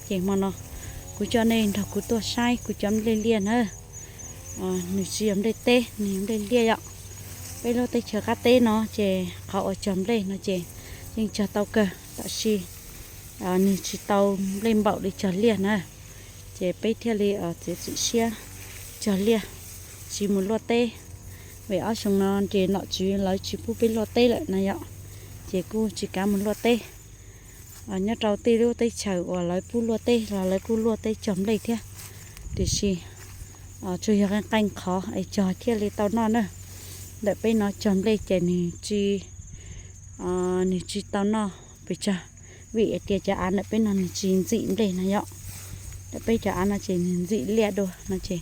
Ces hmo no kuv coj nej nrog kuv tuaj saib kuv cov nplej liaj na. Nws tsis yog nplej teb, nws yog nplej liaj yom. Peb lub teb chaws qab teb no ces qhov uas cog nplej no ces yeej cog tau kawg, tab sis nws tsis tau nplej npaum li cog liaj na. Ces peb thiaj li txiav txim siab cog liaj, tsis mus luaj teb. Vim ob xyoo no ces nom tswv lawv tsis pub peb luaj teb lawm na yom, ces kuj tsis kav mus luaj teb. Nyob rau tej lub teb chaws uas lawv pub luaj teb los lawv kuj luaj teb cog nplej thiab, tiam sis tsuas yog qee qee qhov es cog thiaj li tau noj na. Ntawm peb no cog nplej ces nws tsis, nws tsis tau noj pes tsawg, vim hais tias cov av ntawm peb no nws tsis ntxim nplej no yom. Ntawm peb cov av no ces nws ntxim liaj dua no ces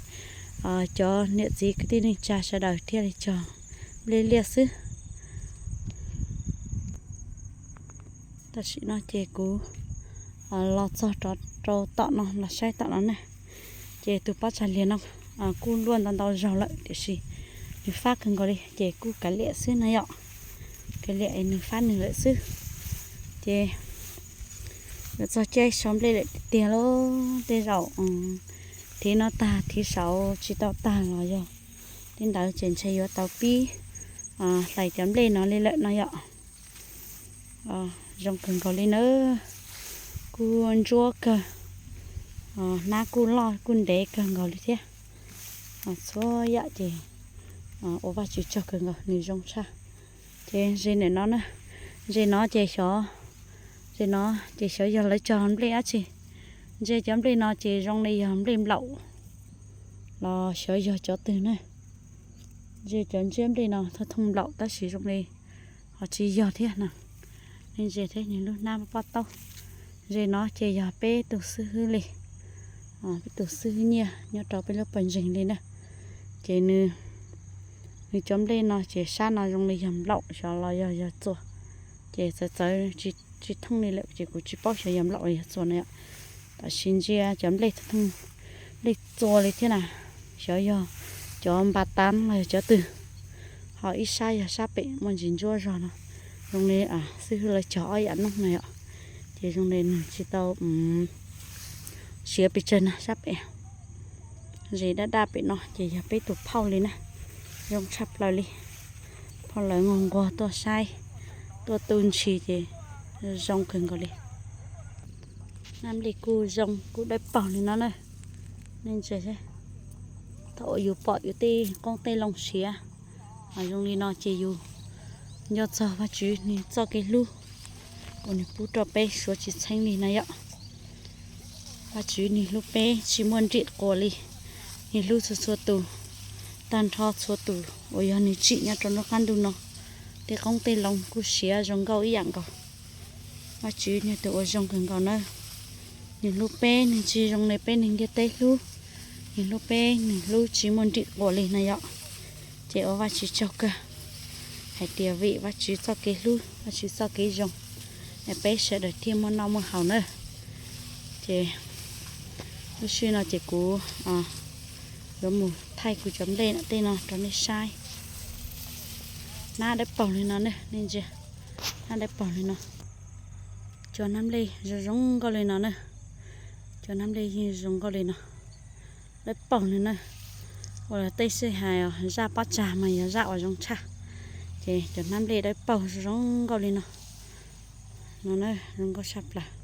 cov niam txiv kwv tij neej tsa sawv daws thiaj li cog nplej liaj xwb. Tam sim no ces kuv los txog rau tom no los saib tom no na. Ces tus pob tsav liag no kuj luaj ntau ntau zaug lawm tiam sis nws fab kawg nkaus li ces kuj kav liam xwb na yom. Kav liam es nws fab nws lawm xwb. Ces yuav txog caij so nplej lawm tiag tiag lauj. Tej zaum thiv no tag thiv saud tsis tau tag los yog li ntawd ces ntshe yuav tau pib hlais cov nplej no li lawm no yom. Zoo kawg nkaus li na. Kuj ntsuab kawg, hnab kuj loj kuj ntev kawg nkaus li thiab. Txhua yam ces ua Vajtswv tsaug kawg nkaus, nws zoo tshaj. Ces ze ntawm no na, ze no ces xyov, ze no ces xyov yog lawv cog nplej dab tsi. Ntsia cov nplej no ces zoo li yog nplej nplaum los xyov yog cov twg na. Ze cov ntsiab nplej no thooj thooj nplaum tab sis zoo li ho tsis yog thiab na. Nej ntsia thiab, nws lub hnab pob taub. Ze no ces yog peb tus xib hwb li, peb tus xib hwb nyiaj nyob rau peb lub pawg ntseeg li na. Ces nws, nws cov nplej no ces sab no zoo li yog nplaum xyov los yog yog txuas. Ces txawv txawv tsis thooj li lawm ces kuv tsis paub xyov yog nplaum los yog txuas na yom. Tab sis ntsia cov nplej thooj, nplej txua li thiab na, xyov yog cov npa tab los yog cov twg. Ho ib sab yog sab pem muaj ntsis ntsuab zog no, zoo li xib hwb lawv cog ob yam noog na yom. Ces zoo li nws tsis tau siav pes tsawg na sab pem. Ze daj daj pem no ces yog peb tus phauj li na, zoo tshaj plaws li. Phauj lawv nquag nquag tuaj saib, tuaj tu ntshis ces zoo kawg nkaus li. Hnab nplej kuj zoo kuj dawb paug li no na. Nej ntsia, thaum uas yus pom yus tej qoob tej loo siav zoo li no ces yus nco txog Vajtswv nws txoj kev hlub uas nws pub rau peb suav tsis txheeb li na yom. Vajtswv nws hlub peb tsis muaj nrim quas li. Nws hlub txhua txhua tus, tag nrho txhua tus uas yog nws tsim nyob rau lub qab ntuj no. Tej qoob tej loo kuj siav zoo nkauj ib yam nkaus. Vajtswv nws tus uas zoo kawg nkaus na. Nws hlub peb nws tsis zoo li peb neeg ntiaj teb hlub. Nws hlub peb nws hlub tsis muaj nrim quas li na yom. Ces ua Vajtswv tsaug kawg hais tias vim Vajtswv txoj kev hlub, Vajtswv txoj kev zoo, es peb sawv daws thiaj muaj noj muaj haus na. Ces lub sij no ces kuv yuav mus thaij kuv cov nplej no tej no rau nej saib. Hnab dawb paug li no ne, nej ntsia, hnab dawb paug li no. Cov hnab nplej zoo zoo nkauj li no na. Cov hnab nplej yeej zoo nkauj li no, dawb paug li na. Ua tej xij hais zaj pob tsag mas yog zaj uas zoo tshaj. Ces cov hnab nplej dawb paug zoo zoo nkauj li no, no na zoo nkauj tshaj plaws.